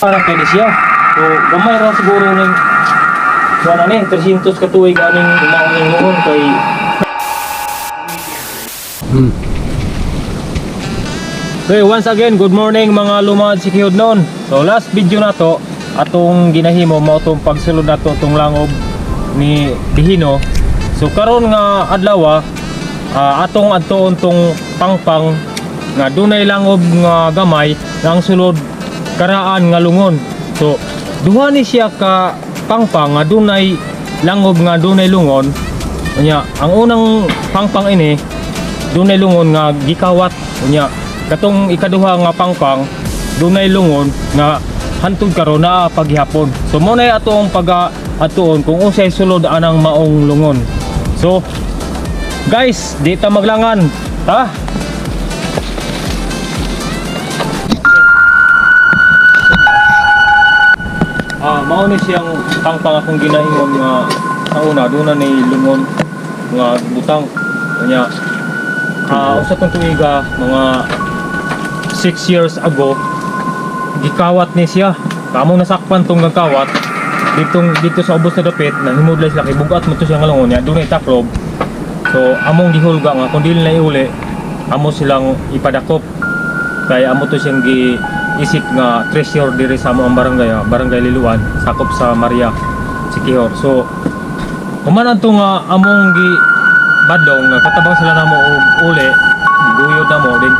Para kay ni siya. So gamay ra siguro ning kuan ani 300 ka tuig aning maong lungon kay. Okay, once again, good morning mga lumad sikihod noon. So last video na to, atong ginahimo mao tong pagsulod nato tong langob ni Dihino. So karon nga adlaw, atong adtuon tong pangpang nga dunay langob nga gamay nga ang sulod karaan nga lungon. So duha ni siya ka pangpang nga dunay langob nga dunay lungon. Unya, ang unang pangpang ini dunay lungon nga gikawat. Unya, katong ikaduha nga pangpang dunay lungon nga hantod karon naa paghihapon. So mo na atong pag atuon kung unsay sulod anang maong lungon. So guys, di ta maglangan ta. Mao ni siyang pangpang akong ginaingon nga sa una doon na ni lungon nga butang. Unya, usa tong tuiga, mga 6 years ago, gikawat ni siya. Kamo nasakpan tong gakawat ditong dito sa ubos na dapit, nahimudlay sila kay bugat mo to siya nga lungon niya dunay taklob. So among gihulga nga kung dili na iuli, amo silang ipadakop kay amo to siyang gi isip nga treasure diri sa amo ang barangay, barangay Liluan, sakop sa Maria Siquijor. So human adto nga among gi badlong nga katabang sila namo og uli, guyod namo din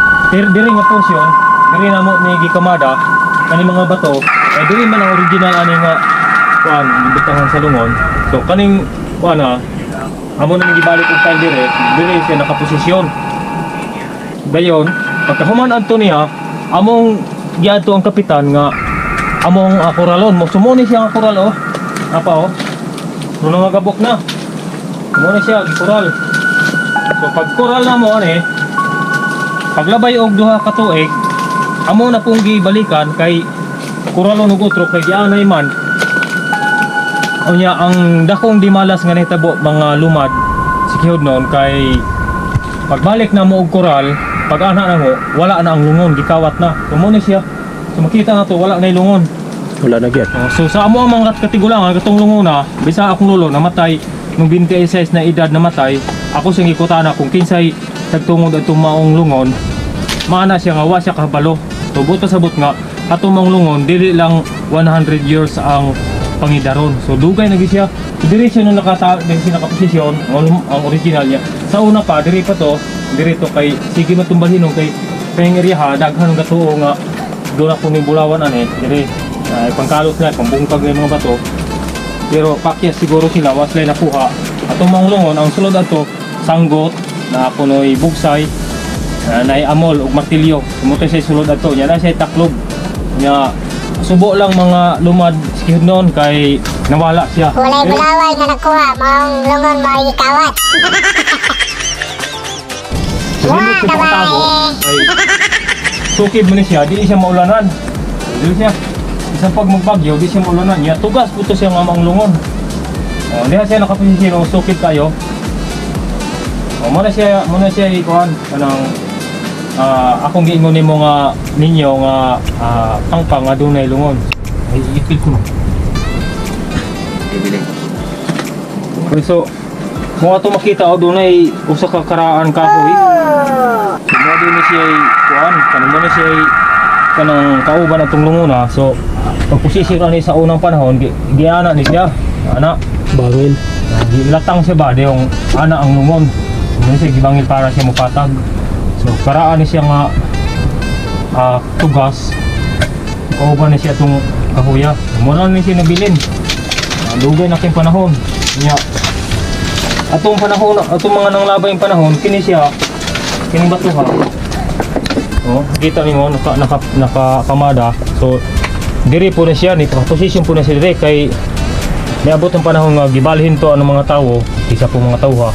diri nga posyon, diri namo ni gikamada kani mga bato eh, diri man ang original ani nga kuan gibutangan sa lungon. So kaning kuan na amo na gibalik og tile diri, diri siya nakaposisyon. Dayon pagkahuman adto niya, among giadto ang kapitan nga among kuralon mo. Sumuni siya nga kural, oh, apa, oh, no, nga gabok na mo ni siya gikural. So pag kural na mo ani, paglabay og 2 ka tuig, amo na pong gibalikan kay kuralon og utro kay gianay man. Unya, ang dakong dimalas nga nahitabo mga lumad sikihod noon kay pagbalik na mo og koral, pag ana na mo, wala na ang lungon, gikawat na. So mo ni siya. So makita na to, wala na yung lungon. Wala na gyud. Oh, so sa amo ang mga katigulangan katong lungon na, bisa akong lolo namatay nung 26 na edad namatay, ako siyang gikutana kung kinsay nagtungod atong maong lungon, maana siya nga wa siya kahibalo. So buot pasabot nga atong maong lungon dili lang 100 years ang pangidaron. So dugay na gyud siya. So, diri siya nung diri siya nakaposisyon, ang original niya. Sa una pa diri pa to, diri to kay sige matumbalhinong kay kay area ha, daghan nga tuo nga doon ako ni bulawan ani diri ay pangkalot na pambungkag ng mga bato, pero pakyas siguro sila was sila nakuha atong maong lungon. Ang sulod ato sanggot na kunoy bugsay, na amol ug martilyo. Sumutoy sa sulod ato nya na siya taklob nya. Subo lang mga lumad sikihod noon kay nawala siya. Walay bulaway nga nakuha, maong lungon mao gikawat. So, nindot siya pagtago kay sukib mo ni siya, di siya maulanan. Di siya isang pag magbagyo, di siya maulanan nya. Tugas po to siya nga maong lungon. Oh, diha siya nakaposisyon, oh, sukib kayo. Oh, mo na siya ikuan kanang akong giingon nimo nga ninyo nga pangpang nga dunay lungon. Ay, ipil ko. Bibili. Okay, so mo ato makita, oh, dunay usa ka karaan kahoy. So mo din ni siya kuan, kanang mo na siya kanang kauban atong lungon ha. So pag posisyon ani sa unang panahon, giana ni siya. Ana. Bangil. Gilatang siya ba yung ana ang lungon. Mo siya gibangil para siya mupatag. So karaan ni siya nga tugas. Kauban ni siya itong kahuya. Mo na ni siya nabilin. Dugay na king panahon. Nya. Atong panahon, atong mga nanglabay yung panahon, kini siya kining batuha. Oh, kita nimo naka naka nakakamada. So diri po na siya ni position po na siya diri kay niabot ang panahon nga gibalhin to ang mga tawo, isa po mga tawha.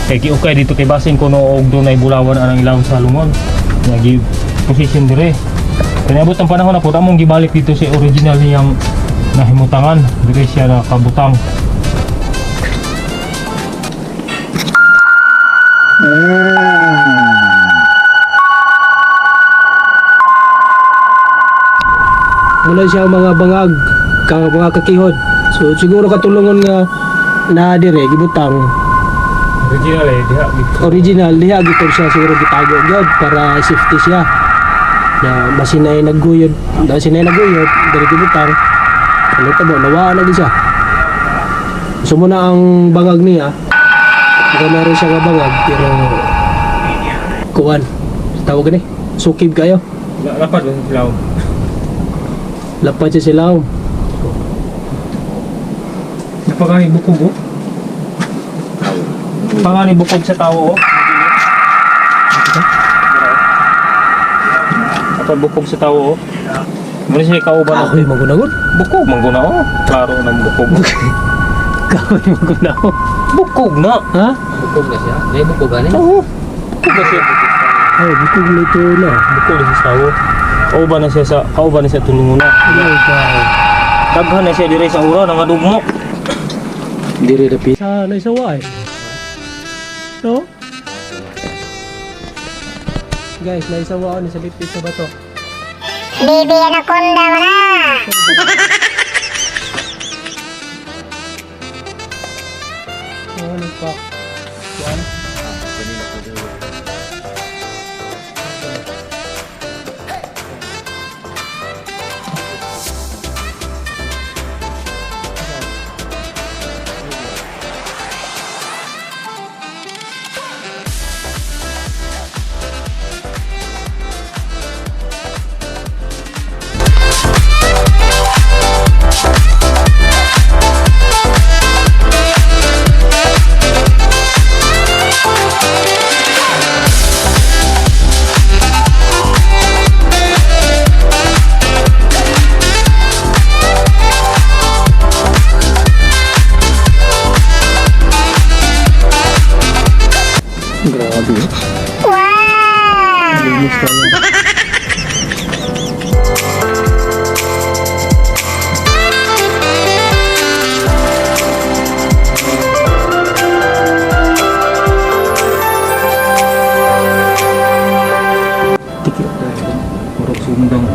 Kay giukay dito kay basin kuno og dunay bulawan anang ilawom sa lungon. Nga gi position dire. Kay niabot ang panahon na po among gibalik dito sa original niyang nahimutangan. Dire siya nakabutang. Muna siya ang mga bangag, mga kakihod. So siguro katulungon nga na dire gibutang Original eh, diha gid. Original diha gitong siya siguro gitago gyud para safety siya. Na basin nay nagguyod, basin nay nagguyod dire gibutang. Ano tabo nawa na gid siya. So muna ang bangag niya. Baka meron siya nga bangag pero kuan. Tawag ni sukib kayo. Lapad ba sila? Lapad siya sila. Napakani bukog oh. Pangani bukog sa tao oh. Apa bukog sa tao oh. Muna siya kauban. Kahoy magunagod. Bukog man guna oh. Klaro ng bukog. Kahoy magunagod. Bukog na. Ha? Bukog na siya. May bukog gani. Oo. Bukog na siya. Ay, bukog na ito na. Bukog na siya sa tao. Kauban na siya sa kauban na siya tulungon na. Ay, kahoy. Daghan na siya dire sa ura nangadugmok. Diri na pisa na isawa eh. No? Guys, naisawa ako sa lipit sa bato. Bibi anaconda mo na. Ano pa? Kuan? Grabe. Wow! Linis tayo. Tiki. Murag sundang.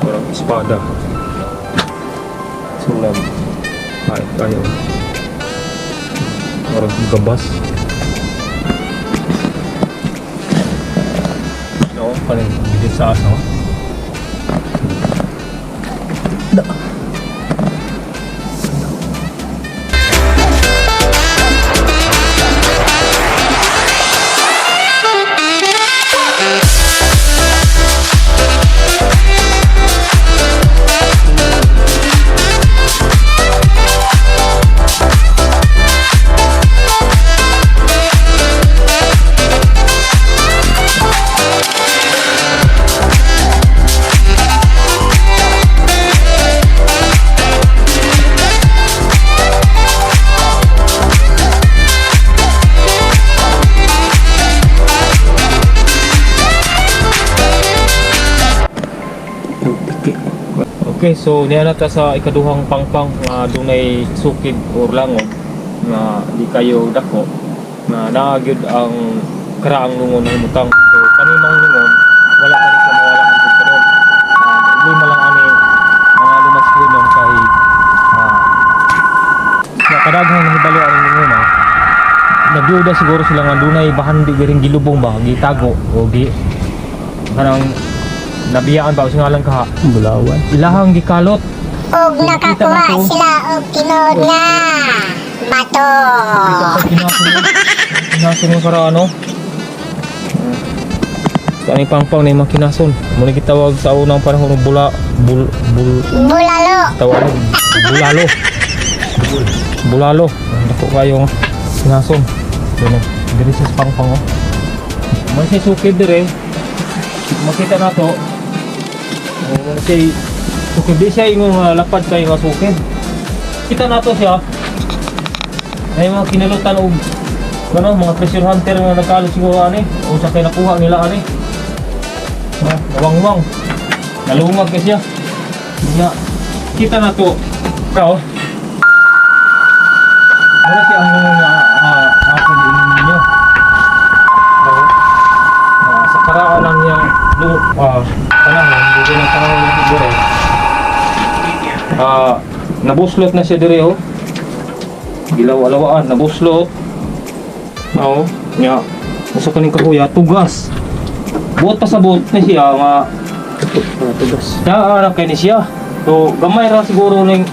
Parang espada. Sulam. Ay, kayo. Murag gabas. No, kaning bigit sa aso. Tiki. Okay, so niya na ta sa ikaduhang pangpang nga dunay sukib or langob nga di kayo dako na naa gyud ang karaang lungon ng butang. So kani mang lungon wala kani sa mawala ang karon. Problema lang ani mga lumas yun kay sa kadaghang nahibalo ang lungon na nagduda siguro sila nga dunay bahandi giring gilubong ba gitago o gi kanang nabiyaan ba o singalan kaha Bulawan. ilahang gikalot. Og nakakuha sila og tinuod nga bato. Kinason mo para ano? Sa aning pangpang na yung mga kinason. Muna gitawag sa unang panahon ng bula bul bul Bulalo. tawag ano, bulalo. Bulalo. Dako kayo nga kinason. Ano? Diri sa pangpang oh. May siya sukib dire. Makita na to. Oh, may siya sukib di siya ingong lapad kayo nga sukib. Kita na to siya. Ay mga kinalutan og ano, mga treasure hunter nga nagkalot siguro ani o sa kay nakuha nila ani. Ah, nawangwang. Nalungag kasi siya. Nga, kita na to. Ikaw. Wala siya ang mga ako ninyo. Oo. Sa karaan lang niya nung panahon, dugay ng panahon na siguro. Nabuslot na siya dire oh. Gilaw-alawaan, nabuslot. Oo, nya. Usa kaning kahuya, tugas. Buot pa sa buot na siya nga Tugas. naa kay ni siya. So gamay ra siguro ning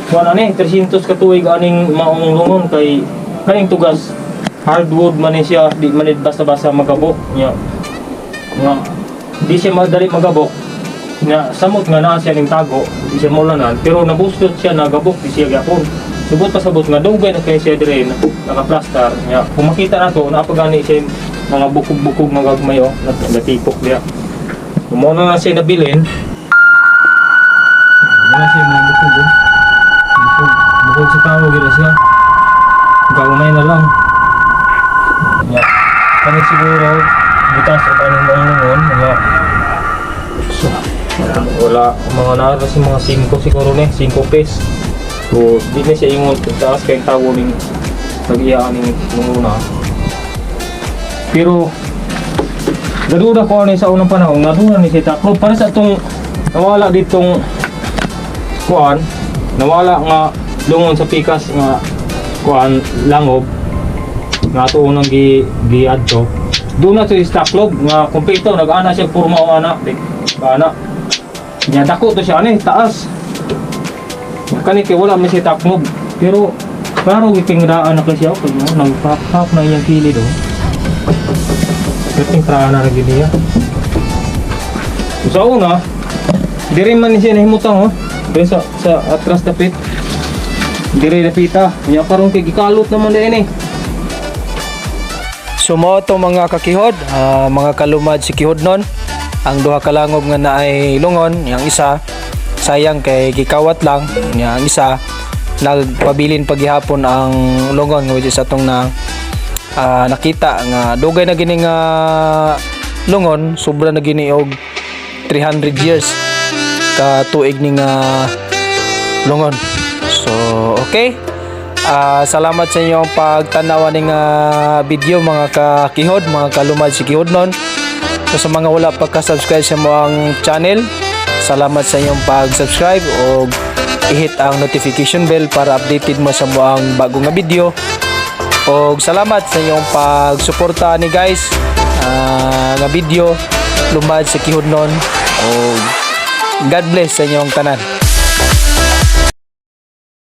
kuan ani 300 ka tuig aning maong lungon kay kaning tugas hardwood man ni siya, di man ni basta-basta magabok nya. Nga di siya madali magabok. Nya samot nga naa siya ning tago, di siya maulanan, pero nabuslot siya, nagabok di siya gyapon. Subot pa sabot nga dugay na kay siya dire na nakaplastar nya. Kung makita nato naa pa gani siya mga bukog-bukog nga gagmay oh, natipok diya. Mao na siya nabilin. Wala siya mga bukog oh. Bukog, bukog sa tao gila siya. Gagumay na lang. Ya. Kani siguro butas o kaning mga nungon, mga So, wala mga nara si mga 5 siguro ni, 5 piece. So di na siya ingon taas kay tawo ning tag-iya ning nunguna. Pero gaduda ko ani sa unang panahon, nadura ni si Taklo para sa atong nawala ditong kuan, nawala nga lungon sa pikas nga kuan langob nga ato unang gi giadto. Doon na sa Taklob nga kumpleto nag-ana siya porma o ana, di ana. Nya dako to siya ani taas. Kani kay wala man siya taklob. Pero klaro gipingraan na kasi ako no, nagpakpak na iyang kilid oh. Perting traan na gid niya. Sa una, diri man ni siya nahimutang oh. Diri sa atras dapit. Diri dapita. Nya karon kay gikalot naman din eh. So mao to mga kakihod, mga kalumad si Kihod nun. Ang duha ka langob nga naay lungon, yang isa sayang kay gikawat lang, nya ang isa nagpabilin paghihapon ang lungon which is atong na nakita nga dugay na gini nga lungon, sobra na gini og 300 years ka tuig ni nga lungon. So, okay. Salamat sa inyong pagtanaw ning video mga kakihod, mga kalumad si Kihod nun. So, sa mga wala pa ka-subscribe sa among channel, salamat sa inyong pag-subscribe o i-hit ang notification bell para updated mo sa among bago nga video. Og salamat sa inyong pagsuporta ni guys nga video lumad sa Kihod nun. Og God bless sa inyong tanan.